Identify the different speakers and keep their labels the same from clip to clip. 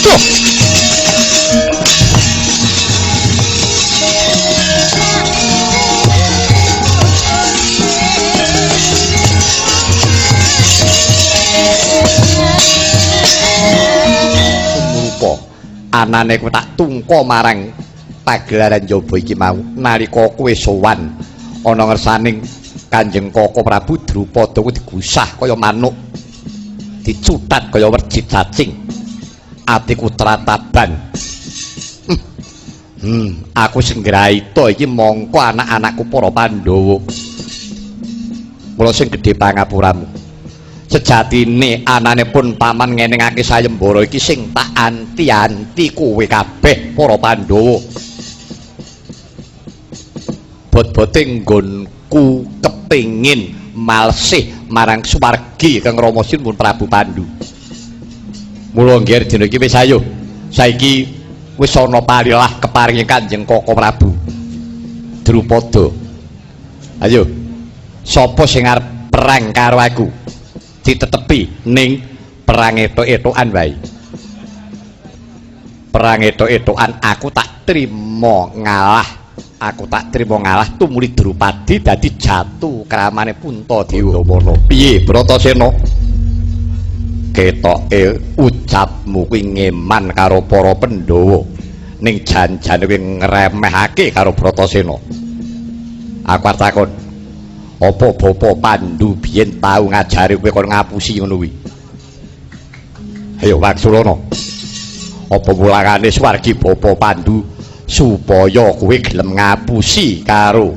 Speaker 1: Duh. Sumurupa anane ku tak tungka marang pagelaran jaba iki mau nalika kowe sowan ana ngersaning Kanjeng Koko Prabu Drupada ku digusah kaya manuk, dicutat kaya werjit cacing. Atiku trataban. Aku sing ngraita iki mongko anak-anakku para Pandhawa. Mula sing gedhe pangapuramu. Sejatine anane pun paman ngenengake sayembara iki sing tak anti-anti kowe kabeh para Pandhawa. Bot-bote nggonku kepengin malsih marang swargi Kang Rama Sinuwun Prabu Pandu. Mula ngger dina iki wis ayo. Saiki wis ana palilah keparinge Kanjeng Koko Prabu Drupada. Ayo. Sapa sing arep perang karo aku? Ditetepi ning perang etok-etokan wae. Perang etok-etokan aku tak trima ngalah. Aku tak trima ngalah tumuli Drupadi dadi jatuh kramane Puntadewa. Piye Bratasena? Ketoke ucapmu kuwi ngeman karo para Pandhawa. Ning jan-jane kuwi ngremehake karo Bratasena. Aku arep takon, apa bapa Pandu biyen tau ngajari kowe kon ngapusi ngono kuwi? Ayo wangsulana. Apa mulangane swargi bapa Pandu supaya kowe gelem ngapusi karo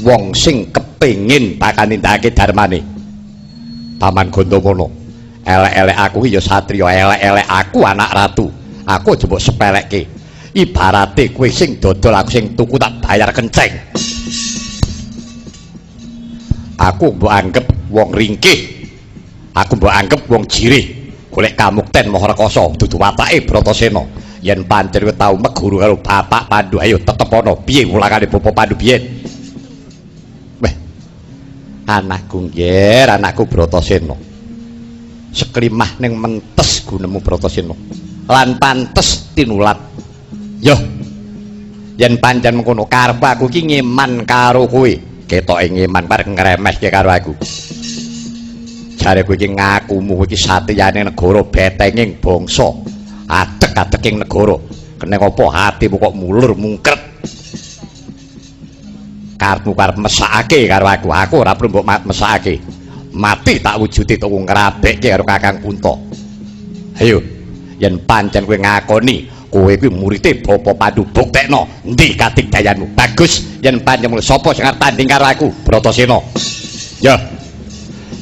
Speaker 1: wong sing kepengin bakal nindakake dharmane? Paman Gandamana, elek-elek aku iki ya satriya, elek-elek aku anak ratu. Aku aja mbok sepelekke. Ibarate kowe sing dodol aku sing tuku tak bayar kenceng. Aku mbok anggep wong ringkih. Aku mbok anggep wong jirih. Golek kamukten maha rekasa dudu watake Bratasena. Yen pancen kowe tau meguru karo Bapak Pandu, ayo tetep ana piye wulangane Bapak Pandu biyen. Weh. Anakku ngger, anakku Bratasena. Seklimah ning mentes gunemu Bratasena. Lan pantes tinulat. Yo. Yen pancen mengkono karep aku iki ngeman karo kowe. Ketoke ngeman bareng ngremehke karo aku. Jare kowe iki ngakumu kowe iki satriyane negara betenging bangsa. Adeg-adeking negara. Kene apa atimu kok mulur mungkret? Karepmu karep mesakake karo aku. Aku ora perlu mbok mesakake. Mati tak wujude tuku ngrabekke karo Kakang Kunta. Ayo, yen pancen kowe ngakoni kowe kuwi murite Bapak Pandu, buktekno endi kadigdayanmu. Bagus, yen pancen sapa sing arep tanding karo aku? Bratasena. Ya.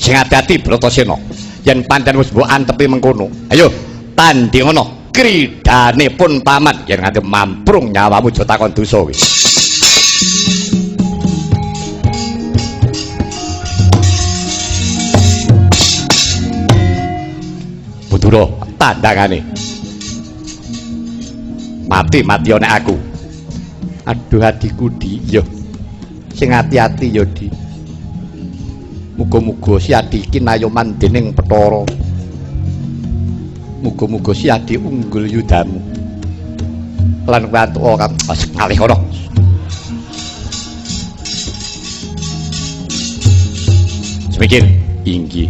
Speaker 1: Sing ati-ati Bratasena. Yen pancen wis mbok antepi mengkono, ayo tanding ana kridane pun paman yen nganti mamprung nyawamu aja takon dosa kowe. Budura tandangane. Mati-mati nek aku. Aduh adikku Di, yo. Sing ati-ati yo Di. Muga-muga si adi iki nayoman dening Bathara. Muga-muga si adi unggul yudamu. Lan kowe antuk ngalih kono. Semikir inggih.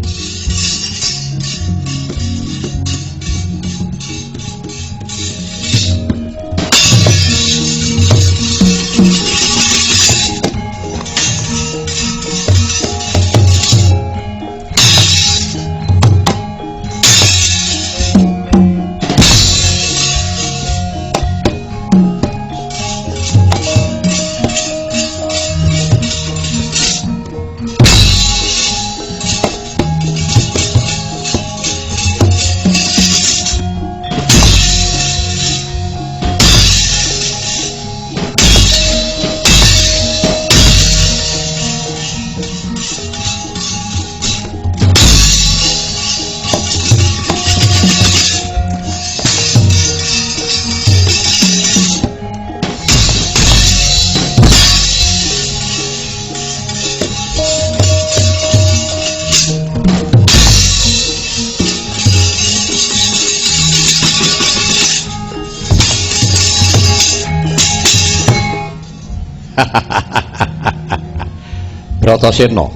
Speaker 1: Bratasena,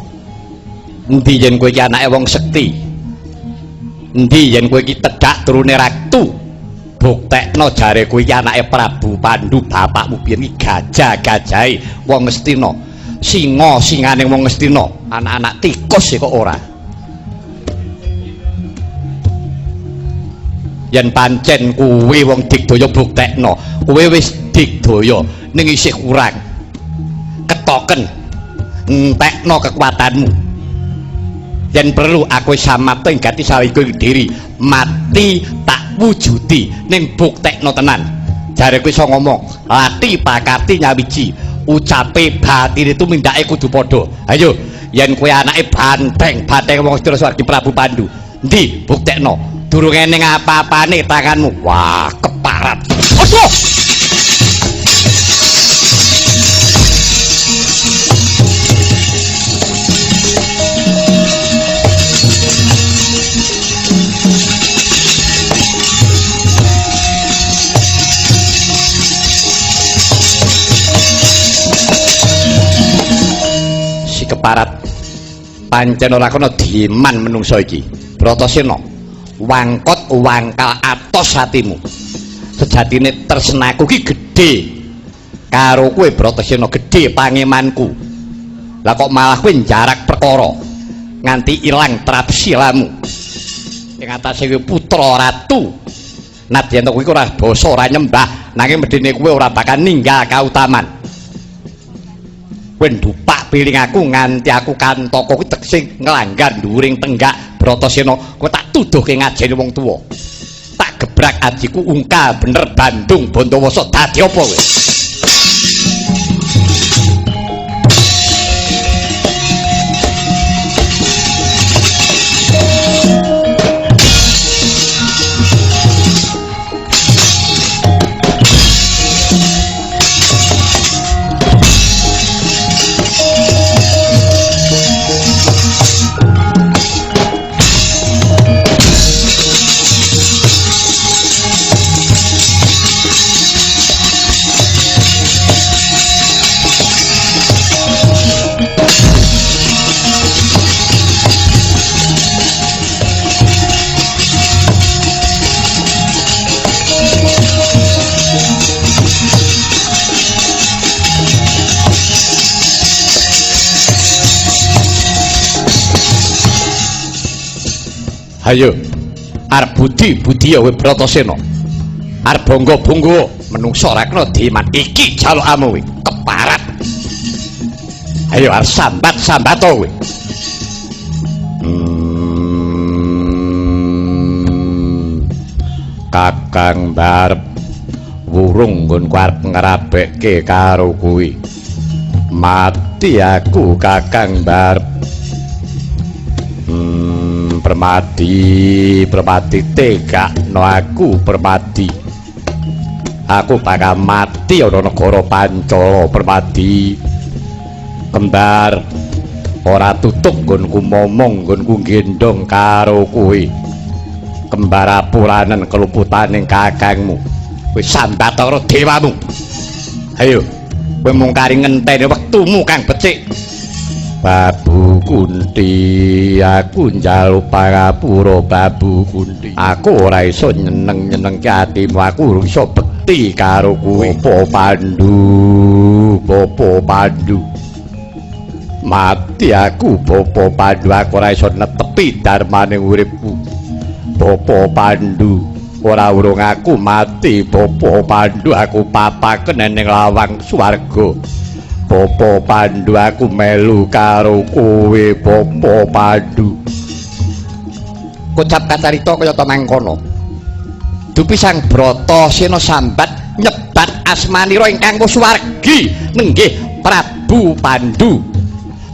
Speaker 1: endi yen kowe iki anake wong sekti? Endi yen kowe iki tedhak turune ratu? Buktekno jare kowe iki anake Prabu Pandu, bapakmu biyen iki gajah-gajahe wong Ngastina. Singa-singane wong Ngastina, anak-anak tikus kok ora. Yen pancen kowe wong digdaya buktekno, kowe wis digdaya ning isih kurang. Ketoken, entekno kekuatanmu. Yen perlu aku samapta ing gati sawiga diri, mati tak wujudi ning buktekno tenan. Jare kowe iso ngomong, lati pakati nyawiji, ucape batine tumindake kudu padha. Ayo, yen kowe anake banteng, banteng wong Ngastina swargi Prabu Pandu. Endi buktekno? Durung eneng apa-apane tanganmu. Wah, keparat. Aduh. Si keparat pancen ora kena diman menungso iki. Bratasena, wangkot wangkal atos atimu. Sejatine tresnaku ki gedhe karo kowe Bratasena, gedhe pangemanku. Lah kok malah kowe njarak perkara nganti ilang trapsilamu. Ing atase kowe putra ratu. Nadyan to kowe ora basa ora nyembah, nanging medhine kowe ora bakal ninggal kautaman. Kowe ndupak piling aku nganti aku kantaka kuwi tegese nglanggar nduring tenggak Bratasena. Kowe tak tuduhke ngajeni wong tuwa. Tak gebrak ajiku ungkal bener Bandung Bondowoso dadi apa kowe? Ayo, arep budi budi ya kowe Bratasena. Arep bangga-bangga menungso ora kena diman iki jalukamu kowe keparat. Ayo arep sambat-sambat kowe. Kakang Barep wurung nggonku arep ngrabekke karo kowe. Mati aku Kakang Barep. Permadi, Permadi tegakno aku Permadi. Aku bakal mati ana negara Pancala Permadi. Kembar ora tutuk nggonku momong nggonku gendong karo kowe. Kembar apuranen keluputaning kakangmu. Kowe sambat karo dewamu. Ayo, kowe mung kari ngenteni wektumu kang becik. Babu Kunti, aku njaluk pangapura Babu Kunti. Aku ora iso nyeneng-nyenengke atimu, aku urung iso bekti karo kowe. Bapa Pandu, Bapa Pandu. Mati aku Bapa Pandu, aku ora iso netepi darmane uripku. Bapa Pandu, ora urung aku mati Bapa Pandu, aku papaken ning lawang swarga. Bapa Pandu, aku melu karo kowe Bapa Pandu. Kocap kacarita kaya ta mangkono. Dupi Sang Bratasena sambat nyebat asmanira ingkang suwargi nenggih Prabu Pandu.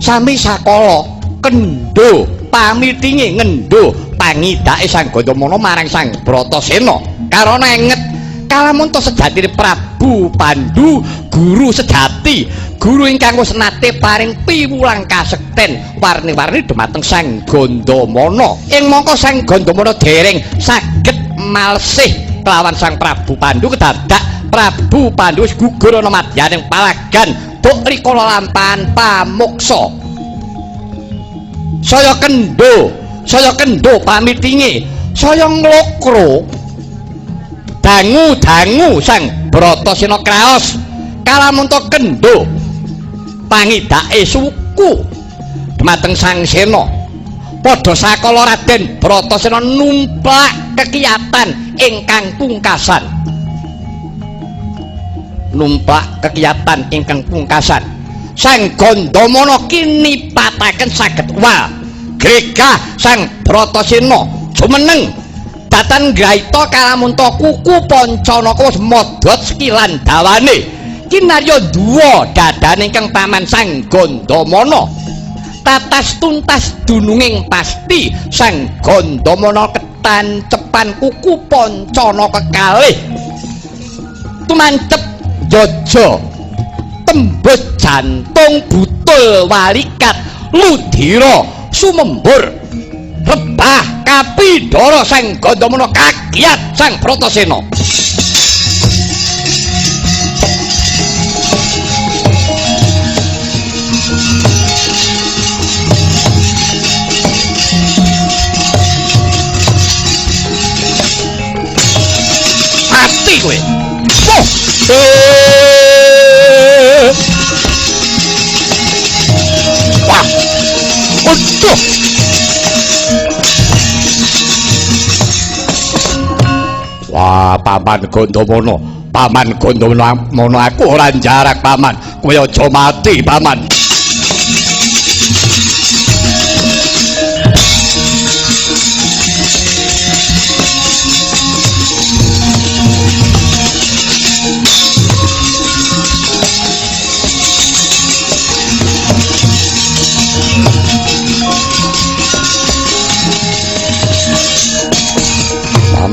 Speaker 1: Sami sakala kendho pamitinge ngendho pangidake Sang Gandamana marang Sang Bratasena karana enget kalamunta sejatine Prabu Pandu guru sejati, guru ingkang wis nate paring piwulang kasekten warni-warni dumateng Sang Gandamana. Ing mangka Sang Gandamana dereng saged malsih kelawan Sang Prabu Pandu, kedadak Prabu Pandu wis gugur ana madyaning palagan tanduk rikala lampahan pamuksa. Saya kendho pamitinge, saya nglokro. Dangu-dangu Sang Bratasena kraos kalamunta kendho pangidake suku dumateng Sang Sena. Padha sakala Raden Bratasena numplak kekiyatan ingkang pungkasan. Numplak kekiyatan ingkang pungkasan. Sang Gandamana kinipataken saged wal. Gregah Sang Bratasena jumeneng datan graita kalamunta kuku Pancanaka wis modhot sekilan dawane. Kinarya duwa dadane ingkang paman Sang Gandamana. Tatas tuntas dununging pasti Sang Gandamana ketancepan kuku Pancanaka kekalih. Tumancep jaja tembus jantung butul walikat ludira sumembur rebah kapidara Sang Gandamana kagiat Sang Bratasena. Mati kowe. Wah. Wah. Aduh. Wah, Paman Gandamana, Paman Gandamana, aku ora njarak Paman. Kowe aja mati, Paman.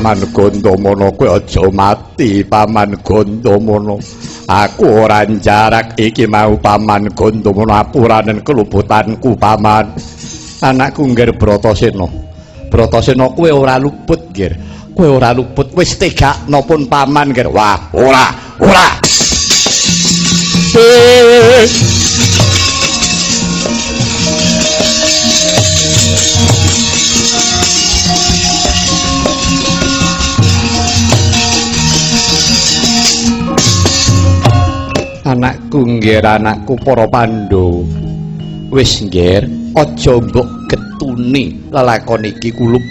Speaker 1: Paman Gandamana, kowe aja mati, Paman Gandamana. Aku ora njarak iki mau Paman Gandamana, apuranen keluputanku Paman. Anakku Ngger Bratasena. Bratasena kowe ora luput, Ngger. Kowe ora luput, wis tegakno pun Paman, Ngger. Wah, ora, ora. Anakku Ngger, anakku para Pandhawa. Wis Ngger, aja mbok getuni lelakon iki kulup.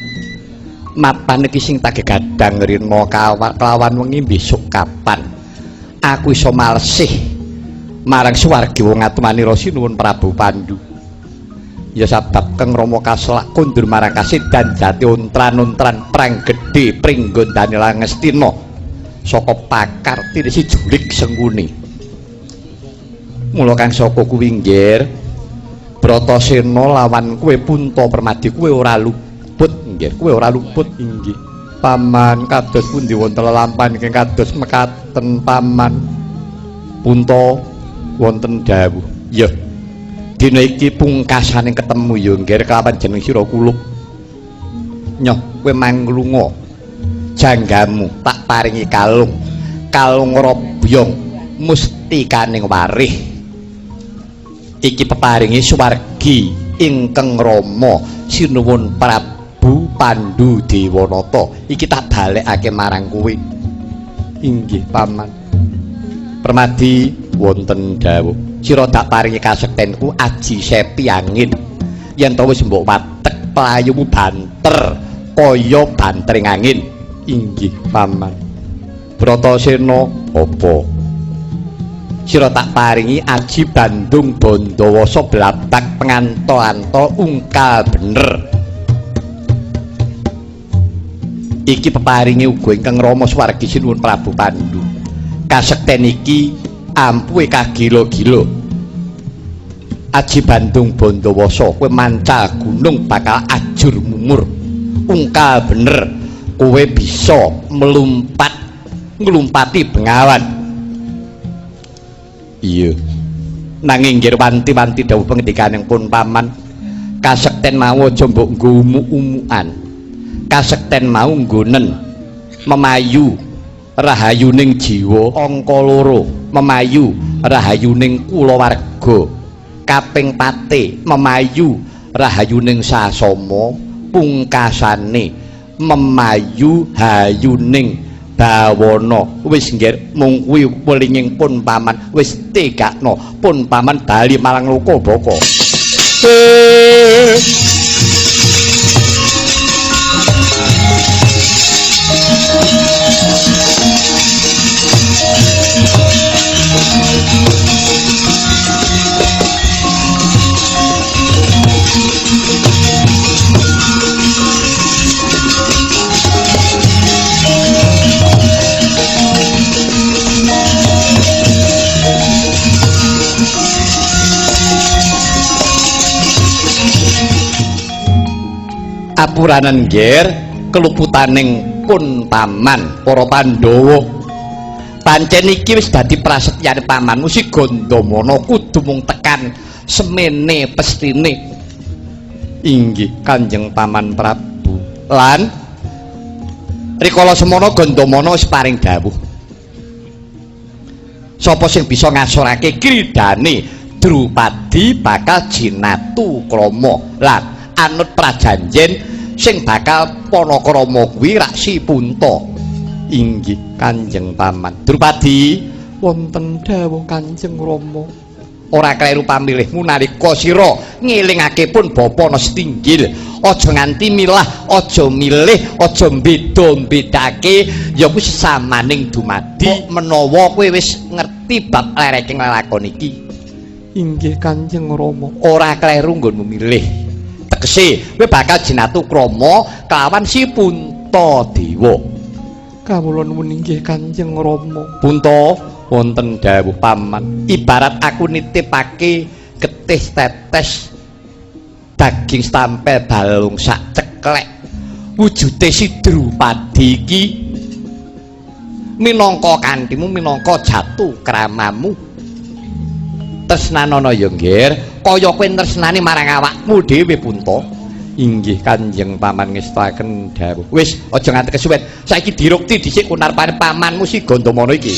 Speaker 1: Mapan iki sing tak gegadang rina kelawan wengi besok kapan aku iso malsih marang swarga wong atmanira sinuwun Prabu Pandu. Ya sabab Kang Rama kaselak kondur marang kasidan jati untran-untran perang gedhe pringgondane Langastina saka pakarti si julik Sengkuni. Mula kang saka kuwi Ngger, Bratasena lawan kowe Punta Permadi kowe ora luput Ngger, kowe ora luput. Inggih Paman, kados pundi wonten lelampahan ingkang kados mekaten Paman? Punta wonten dawuh. Ya, dina iki pungkasane ketemu ya Ngger kelawan jeneng sira kulup. Nyoh, kowe manglunga janggamu tak paringi kalung, kalung robyong mustikaning warih. Iki peparingi swargi ingkang Rama sinuwun Prabu Pandu Dewanata. Iki tak balekake marang kowe. Inggih Paman. Permadi wonten dawuh. Sira tak paringi kasektenku aji sepi angin. Yen to wis mbok watek playumu banter kaya bantering angin. Inggih Paman. Bratasena apa? Sira tak paringi aji Bandung Bondowasa blabak penganto-anto ungkal bener. Iki peparingi uga ingkang Rama swargi sinuwun Prabu Pandu. Kasekten iki ampuhe kagila-gila. Aji Bandung Bondowasa kowe mancal gunung bakal ajur mumur. Ungkal bener kowe bisa melumpat nglumpati bengawan. Iya. Nanging nggih wanti-wanti dawuh pangandikaning pun Paman, kasekten mau aja mbok nggo umuk-umukan. Kasekten mau nggonen memayu rahayuning jiwa angka loro, memayu rahayuning kulawarga, kaping pate memayu rahayuning sasama, pungkasane memayu hayuning bawana. Wis nggih mung kuwi welinging pun paman, wis tegakno pun paman bali marang loka baka. Apuranen ngger keluputaning pun paman para Pandhawa. Pancen iki wis dadi prasetyane pamanmu si Gandamana kudu mung tekan semene pestine. Inggih Kanjeng Paman Prabu. Lan rikala semono Gandamana wis paring dawuh. Sapa sing bisa ngasorake kridane Drupadi bakal jinatu krama. Lan anut prajanjen sing bakal panakrama kuwi rak si Punta. Inggih Kanjeng Paman. Drupadi wonten dawuh Kanjeng Rama. Ora kleru pamilihmu nalika sira ngelingake pun bapa ana setinggil. Aja nganti milah, aja milih, aja beda-bedake, ya kuwi sesamaning dumadi. Menawa kowe wis ngerti bab lereking lelakon iki. Inggih Kanjeng Rama. Ora kleru nggonmu milih. Tegese kowe bakal jinatu krama kelawan si Punta Dewa. Kawula nuwun inggih Kanjeng Rama. Punta wonten dawuh paman. Ibarat aku nitipake getih tetes daging stampel balung sak ceklek. Wujude si Drupadi iki minangka kanthimu, minangka jatu kramamu. Tresnanana ya nggih, kaya kowe tresnani marang awakmu dhewe Punta. Inggih Kanjeng Paman ngestakaken dawuh. Wis aja nganti kesuwen. Saiki dirukti dhisik kunarpane pamanmu si Gandamana iki.